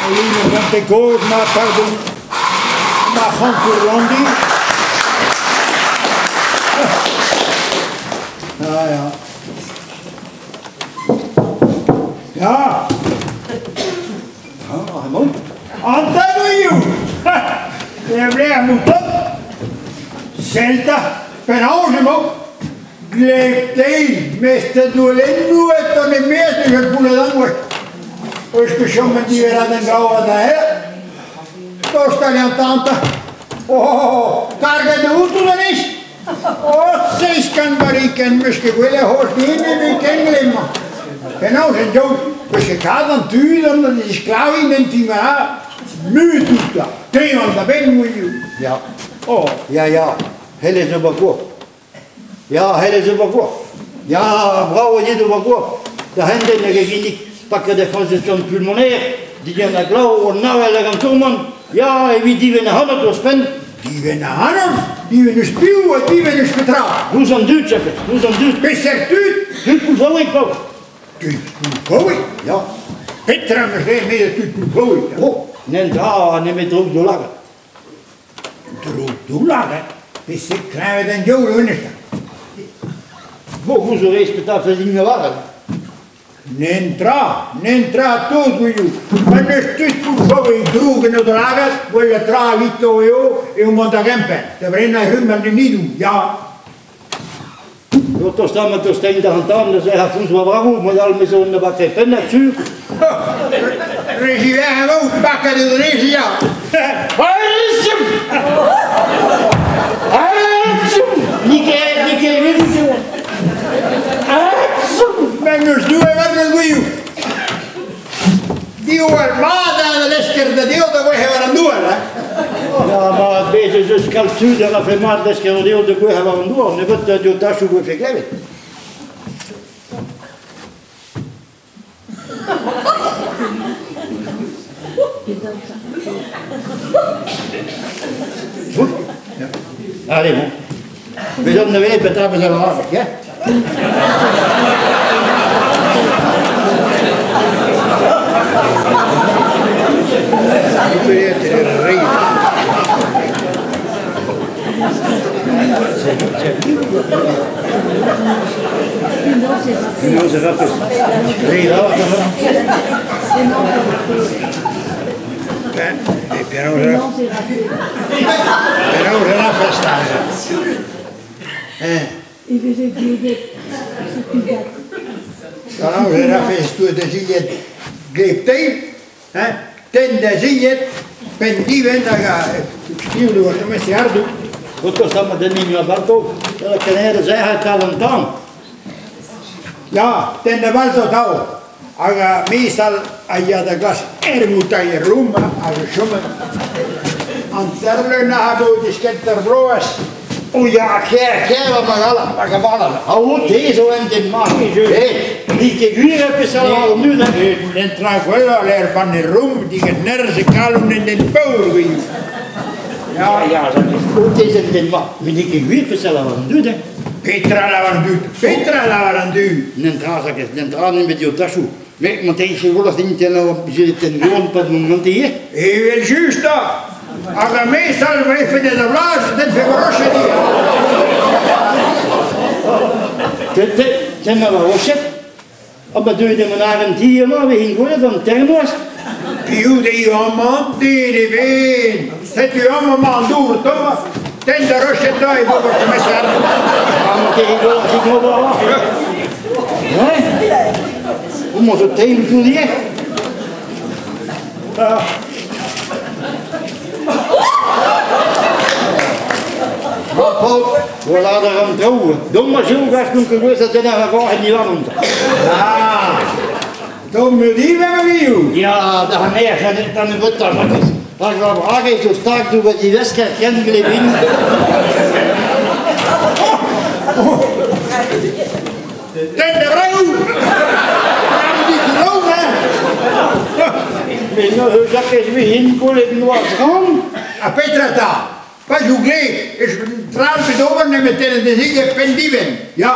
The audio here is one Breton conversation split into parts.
Olin Montecourt, ma pardon, ma c'hantour-Landi. Ah ja. Ja. Ah, emaon. An tadoù! E vlec'h mouton. Sell 'ta, penaos emañ? Gleb-teil, mestr-douelennoù e tont e-maez eus ar poull-adanouez. Eus ket chomet diverrañ d'an gaout da hêr. Tost hag an tanta. Oh, karget da outo ganez? Oh, 700 barrikenn, 'meus ket gwelet c'hoazh den ebet ken gleb-mañ. Penaos en daou, 'peus ket kavet an tu d'an da zisklaviñ en ti-mañ? Mut out teñval da benn, William. Ya. Oh. Ya, ya, hellez ober gour. Ya, hellez ober gour. Ya, brav eo dit ober gour. Da hent-den hag e ginnig paket e c'hongestion pulmonaire, digant ar glav, an avel hag an tourmant. Ya, evit divenn ac'hanot ouzhpenn. Divenn ac'hanomp? Divenn eus piv ha divenn eus petra? Ouzh an dud, Jakez, ouzh an dud. Peseurt tud? Tud Poulzaoueg, paotr. Tud Poulzaoueg? Ya. Petra 'm eus graet me da tud Poulzaoueg? Oh, n'en dra nemet droug d'o lagad. Droug d'o lagad? Peseurt kleñved an diaoul eo hennezh 'ta? Bo, gouzout a rez petra 'fell din lavaret. Nentra, nentra tout, Gwilhou. Pa n'eus tud Poulzaoueg droug en o lagad, gwellañ tra evito eo eo mont da Gemper, da brenañ rumm an emidoù, ya. O tostañ ma tostain da an tan, neuze ar fouz war bragoù, mod all me zo un abakre pennad sur. Re ziwezhat e vo, paket eo dre ya. Arzum! Arzum! N'eo ket, n'eo ket evit eo. Arzum! Men eus Doue war Gwilhou. Diwall mat da lesker da deod da gouezhañ war an douar, hein? Ya, mat, bez' ez eus kalz tud a rafe mat lesker o deod da gouezhañ war an douar, nebeut a diotachoù 'vefe klevet. Allez, bon. Bezomp da welet petra 'peus da lavaret, ya? Penaos e rafes 'ta? E veze gwelet setu Penaos e rafes tout da zilhad gleb-teil, hein? Tenn da zilhad, penn-dibenn hag skriv war kement-se ardoù. O tostañ ma den eo balto, kener zerc'hel tal an tan. Ya, tenn da balto atav. Hag me sal a ya da glask er voutailh er rum hag e chom an terleun a vo disket ar bloaz. O ya, ker, ker ma gala, hag a bala. Ha o te zo en den mat. Eh, n'eo ket gwir e peseurt an dud, hein? En tra gwellañ l'er ban er rum diget nerzh e kalon en den paour, Gwilhou. Ya, ya, o te zo en den mat. Met n'eo ket gwir peseurt an dud, hein? Petra lavar an dud? Petra lavar an dud? N'en dra, Jakez, n'en dra nemet eo tachoù. Met monte se volas din tennañ ten gant pad mont ganti ivez. Evel just 'ta! Hag ar maez all vefe da vloaz dennfe roched ivez. Tennañ va roched? Ha ma deuet emañ ar an ti amañ e vez gwelet an termoaz. Piv dezhi amañ? Den ebet! Setu amañ emañ an dour tomm. Tenn da roched 'ta e vo ur komisar. Homañ zo teil tout ivez. Ma paotr, voilà da ran traoù. Dom ma joù gast n'on ket gouest da dennañ ar gorn diwar-on. Ah, Dom eo din, ma vioù. Ya, da an da nebeutañ, Jakez. Rak va bragez zo stag d'ober divesker ken glebin. Tenn da vragoù! Bragoù dit hein! Mais neuze, Jakez, me kollet noazh ran. Ha petra 'ta? Pa zo gleb, ez tra bet ober nemet tennet dezhi e penn-dibenn. Ya,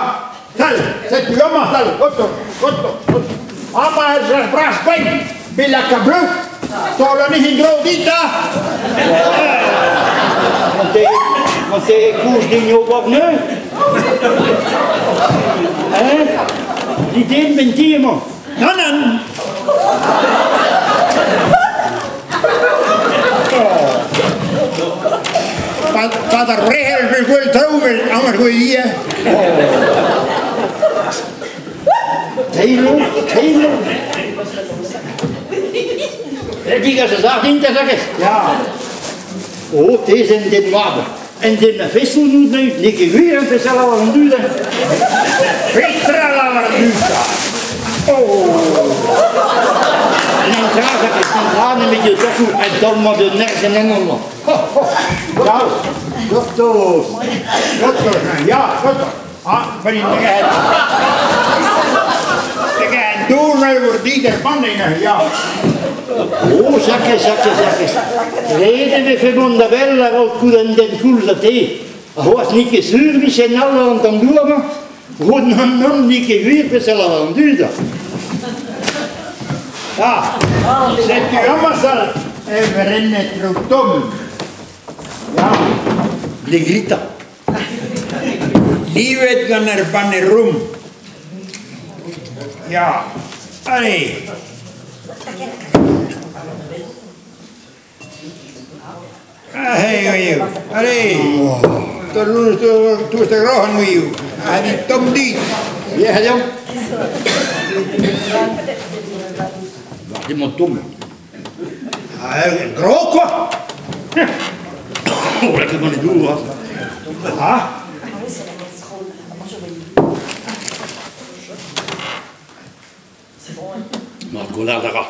sal, setu amañ sal, oto, oto, oto. Amañ ez ar bras gwenn, bet laka bleu. Taol anezhi en-dro dit 'ta! Gant te e koulz din ober neuze? Hein? Dit den 'benn ti emañ? Nann, nann! Pad ar brezel 'vez gwell traoù met amañ zo ivez. Teilo, teilo. Digas a sardin da Jakez. Ya. O, te 'z en den mat. En den a fesoù out neuze, n'eo ket gwir en pezh a lavar an dud. Petra a lavar an dud 'ta? Oh! N'en tra, Jakez, n'en tra nemet eo tachoù un taol-mañ de nerzh en ennon-mañ. Ya, gortoz. Gortoz, ya, gortoz. Ah, ben Ik doe mij voor die der man in, ja. Oh, Jakez, Jakez, Jakez. Ret e vefe mont da bell a-raok kout an den koulz ha te. Ha c'hoazh n'eo ket sur 'vije en all an tamm douar-mañ. Oh, nann, nann, n'eo ket gwir peseurt lavar an dud. Ah, setu amañ sal evrennet traoù tomm. Ja. Legrita. Livet gant ar banne rum. Ya, allez. Ah, allez. Toest ar groc'hen muioù. Ha dit tomm dit. Ya, deomp. War emañ tomm. Ah, gros quoi. Oh, lakaat gant e dour. Ah. Mar goulard a ra.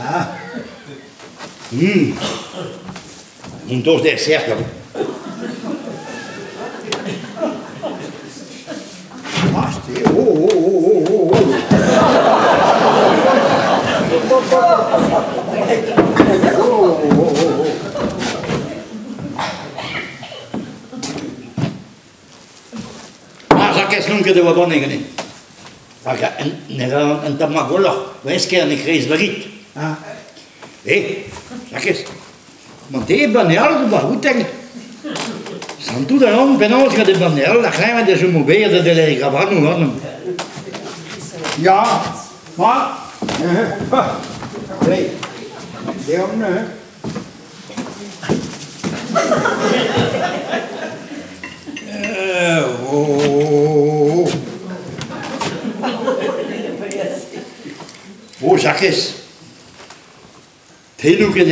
Ah. Mont tost d'er serr gant. Ah, oh, oh, oh, oh, oh. Oh, oh, oh, oh. Ah, Jakez n'on ket e oa banne ganin. Hag ne ra un tamm gwelloc'h, eskern e-kreiz ma rit. Ah. Eh, Jakez, man te banne all zo bar boutegn. Santout a ran penaos gant e banne all, ar c'hleñved a chomo berr da deler e grabanoù warnon. Ya, ma, Allez, deomp neuze. Oh. Oh, Jakez, te n'out ket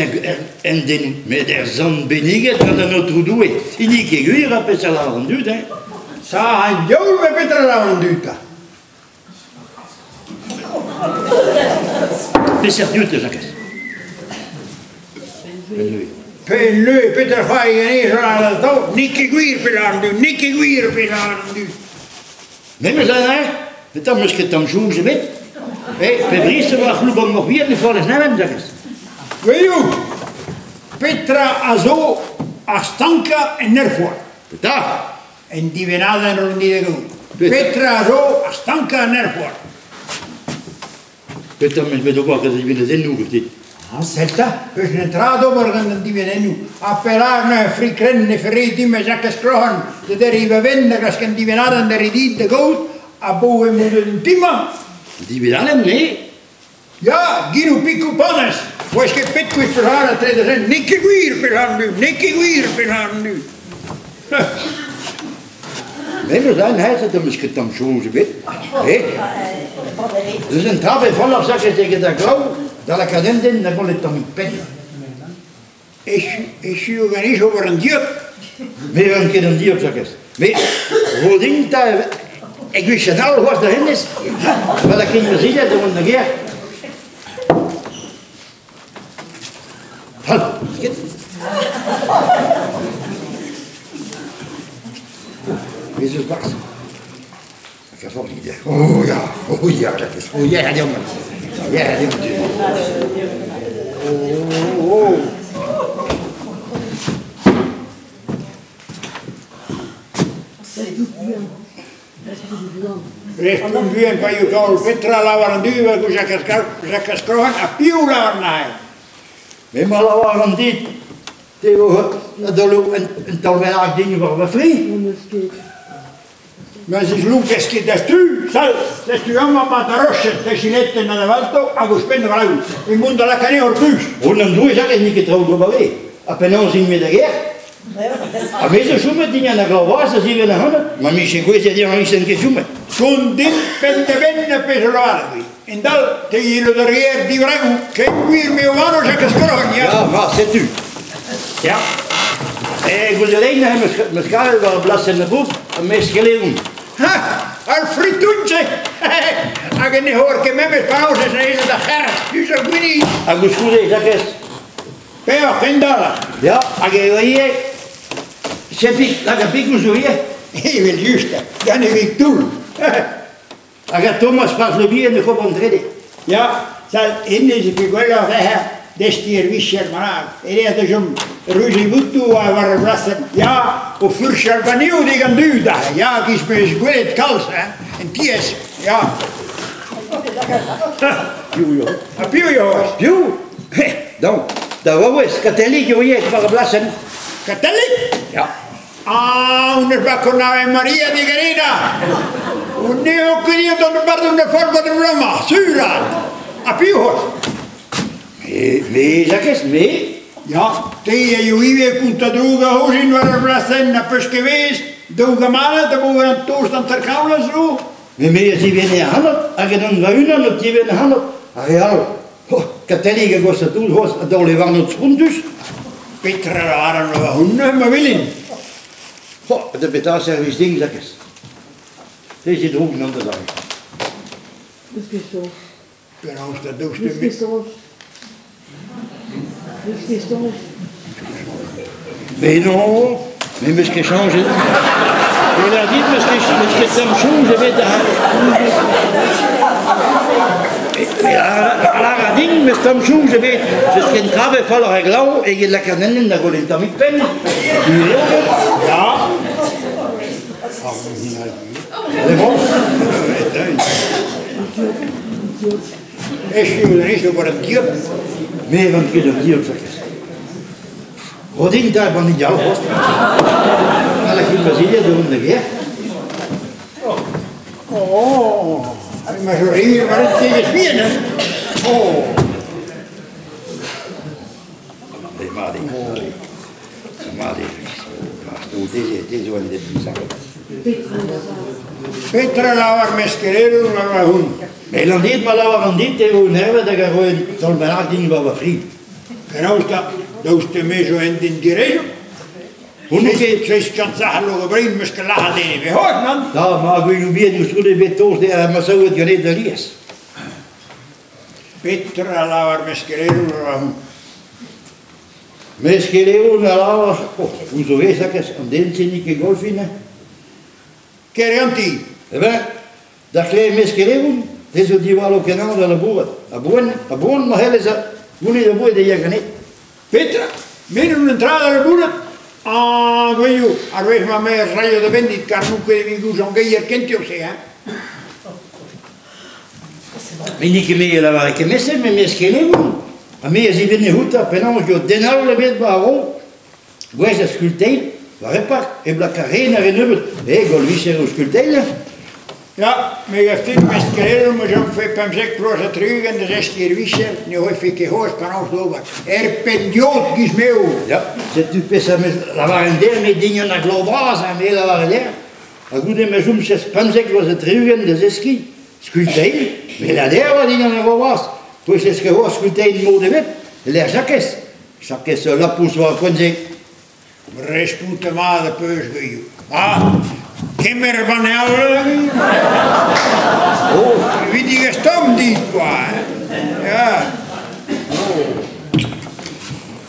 en den, met er sant benniget gant an Aotrou Doue. Hini ket gwir ha peseurt lavar an dud, hein? Sa an diaoul me petra lavar an dud, 'ta. Peseurt dud, Jakez? Penn-leu, petra c'hoari ganez war an taol? N'eo ket gwir petra an dud, n'eo ket gwir petra an dud. Memes aze, petra 'meus ket tamm soñj ebet. Eh, pe bris e oa ar c'hloub an bihan e foarez neven, Jakez. Gwelioù, petra a zo ar stankañ en aerfoar? Petra? En dibennadenn ron dit da gaout. Petra a zo ar stankañ en aerfoar? Petra 'meus bet ober gant an dibennadennoù ganti? Ah, sell 'ta, peus netra d'ober gant an dibenennoù. Ha perak neuze fri-krenn ne ferre din ma Jakez Kroc'han da derriñ va benn da glask an dibennadenn da reiñ dit da gaout abaoe m'on deut en ti-mañ? Dibennadenn, me? Ya, ginoù pikoù panez. Oas ket pet kuit petra tre da zen. N'eo ket gwir petra an dud, n'eo ket gwir petra an dud. Me 'meus aon aet 'm eus ket tamm soñj ebet. Eh? Deus un dra bet falloc'h sakret eget ar glav da lakaat un den da goll e tammig penn. Echu ganez ober an dieub. Me 'ran ket an dieub, Jakez. Me ro din 'ta e gwech all c'hoazh da hennezh. Ma lakain ma zilhad da vont da gêr. Hal, ket. Ez eus barzh. Oh ya, oh ya, Jakez. Oh ya, deomp. Ya, deomp. Oh, oh. Respont buan pa eo taol petra lavar an du war Jakez Krohan ha piv lavar nae. Me ma lavar an dit, te vo a daolo un taol bennak din war va fri. N'eus ket. Ma zislonkez ket da stu, sal, setu amañ mat ar roched, da jiletenn an avalto hag ouzhpenn war laou. Emaon da lakaat anezhañ hor pus. O nan doue Jakez n'eo ket traoù d'ober eo. Ha penaos int-me da gêr? Ha me zo chomet din an glav bras a zivenn ac'hanout. Ma 'mije gouezet dezhañ 'vijen ket chomet. Kont din penn-da-benn ar pezh a lavaret dit. Endal, te yelo d'ar gêr divragoù, ken gwir m'eo anv Jakez Korogn, ya. Ya, ma, setu. Ya. E gouzout neuze 'meus kavet war blasenn ar bourk ha me skeledoù. Ha, ar fritouñ-se! Hag en e c'hor ket memes penaos ez aez da c'herz diouzh ar gwini. Ha koulskoude, Jakez. Peoc'h, kendalc'h. Ya, hag e ivez, setu hag ar pikoù zo ivez. Evel-just, gant e vig toull. Hag a Thomas Paz Le Bihan e c'hob an trede. Ya, sal hennezh e ket gwelloc'h dezhañ deskiñ ur vicher bennak. E lec'h da chom ruz e votoù war ar blasenn. Ya, o furchal banneoù digant dud aze. Ya, giz 'meus gwelet kalz, hein, en tiez. Ya. Piv eo? Ha piv eo c'hoazh? Piv? Donc, da vaouez, Katellig eo ivez war ar blasenn. Katellig? Ya. Ah, honnezh 'ba Ave Maria de Garena. Honnezh eo ket d'an pardon da forgot de Roma, sur at. Ha piv c'hoazh? Me, me, Jakez, me. Ya, te a eo ivez kontañ droug a c'hozhin war ar blasenn ha peus ket vezh daou gamalad a vo an tost hanter-kant zo. Me me a zivenne ac'hanot, hag en va-unan o tivenn ac'hanot. Ar re all, oh, Katellig a gosta tout c'hoazh a daol e warnout spontus. Petra a lavaran va hounnez, ma vilin? Oh, da petra servij din, Jakez? Te zo droug n'an da zare. N'eus ket soñj. Penaos da daoust N'eus ket soñj. N'eus ket soñj. Mais non, mais 'meus ket chañjet. Me lâr dit 'meus ket 'meus ket tamm soñj ebet da... A lâr din 'meus tamm soñj ebet. Zeus ken travet falloc'h er glav eget lakaat an da goll un tammig penn. Gwir eo ket? Ya. Echu eo an ober an diod. Me ran ket an diod, Jakez. Ro din 'ta bannig all c'hoazh. Ha lakaet ma zilhad da vont da gêr. Oh, ma zo re war an tiegezh bihan, hein. Oh. Mat eo, mat eo. Te zo en Petra lavar meskereroù war va c'hont? Met an dit ma lavar an dit eo nervet hag a ro un taol bennak din war va fri. Penaos 'ta? Daoust me zo un den direizh? Hon ket. Seizh kant sac'h o brein 'meus ket lâret dezhe. Me c'hoazh, nann? Da, ma gwilhoù bihan ouzh goude bet tost dezhañ ma savet ganet alies. Petra lavar meskereroù war va c'hont? Meskereroù a lavar ouzh o vezh an den-se n'eo ket golfin. Kerganti. Eh ben, da c'hlev meskereroù, te zo diwallo kenañ da labourat. A-boan, a-boan ma c'hellez gounit ar boued e ya ganit. Petra? Me n'on un dra da labourat? Ah, gwelioù, ar wech ma me raio da benn dit kar n'on ket evit gouzañv geier kentioù-se, hein. Met n'eo ket me a lavare kement-se, met meskereroù. Ha me a zivenne outañ penaos eo den all ebet 'ba ar vro. Gwez a skulteil, war e park, hep lakaat re na re nebeut. E, gwall vicher eo skulteil. Ya, me gav din meskereroù ma chomfe 15 vloaz ha 60 da zeskiñ er vicher ne c'houefe ket c'hoazh penaos d'ober. Er penn-diod giz m'eo. Ya, setu peseurt 'meus lavaret dezhañ, me din an aglo bras, ha me lavare dezhañ. Ha goude ma chomfes 15 vloaz ha 60 da zeskiñ skulteil, me la dezhañ oa din an aglo bras. Pouezes ket c'hoazh skulteil mod ebet, e-lec'h Jakez. Jakez ul lapous war ar poent-se. Respontet mat a peus Guillou. Ah, kemer banne all Oh, Evit digas tomm dit, quoi. Ya.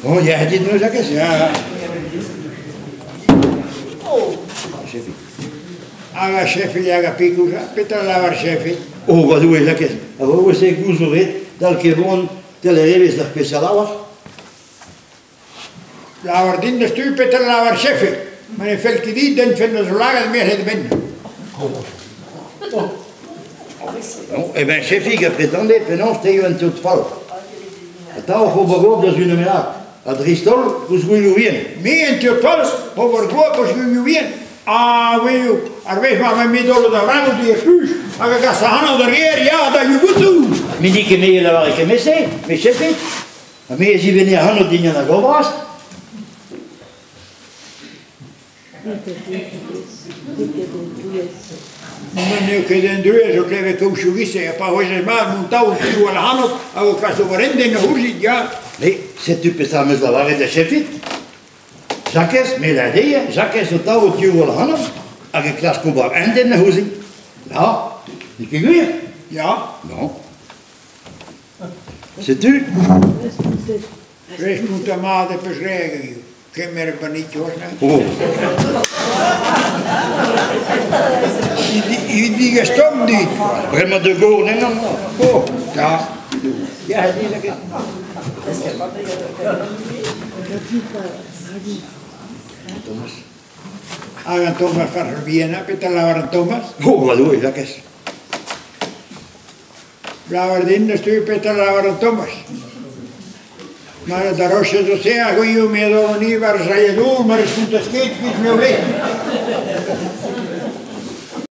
Oh, ya dit neuze, Jakez? Ya. Oh, chefi. Hag ar chefi hag ar pikoù, petra lavar chefi? Oh, va Doue, Jakez, a vo se gouzout ret, dal ket vont Telerevez d'ar pezh a lavar. Lavar din deus tu petra lavar chefe. Ma ne fell ket dit den fenn da zo lagad merc'hed benn. Non, eh ben, Chefig a pretende penaos te eo an teod fall. Atav oc'h ober goap da zun bennak, ha dreist-holl ouzh gouelioù vihan. Me an teod fall, ober goap ouzh gouelioù vihan. A-wezhioù, ar wech-mañ ma me dolo da vragoù di e fuj, hag a gas ac'hanon d'ar gêr, ya, da Yougouttou! Me n'eo ket me a lavare kement-se, met Chefig, ha me a zivenne ac'hanout din an agor-bras. Ma n'eo ket un druez o klevet kaozioù 'giz-se ha pa ouezez mat mont taol piv ac'hanout hag o klask ober un den ouzhit, ya. Me, setu petra am eus lavaret da Chefig. Jakez, me lâr dezhi, Jakez zo tav o tiwall ac'hanomp hag e klask ober un den ouzhin. Ya, n'eo ket gwir? Ya. Non. Setu. Respontañ mat e peus graet hiziv. Kemer banniñ Oh. Evit digas tomm dit. Bremañ de Gaulle ennañ. Oh, ya. Ya, Thomas. Hag an Thomas farc'h Vienna, petra lavar an Thomas? Oh, va Doue, Jakez. Lavar din eus tu petra lavar an Thomas. Mar da roched o se a c'hwio me a ni war zailhadoù, ma respontez ket, ket me o.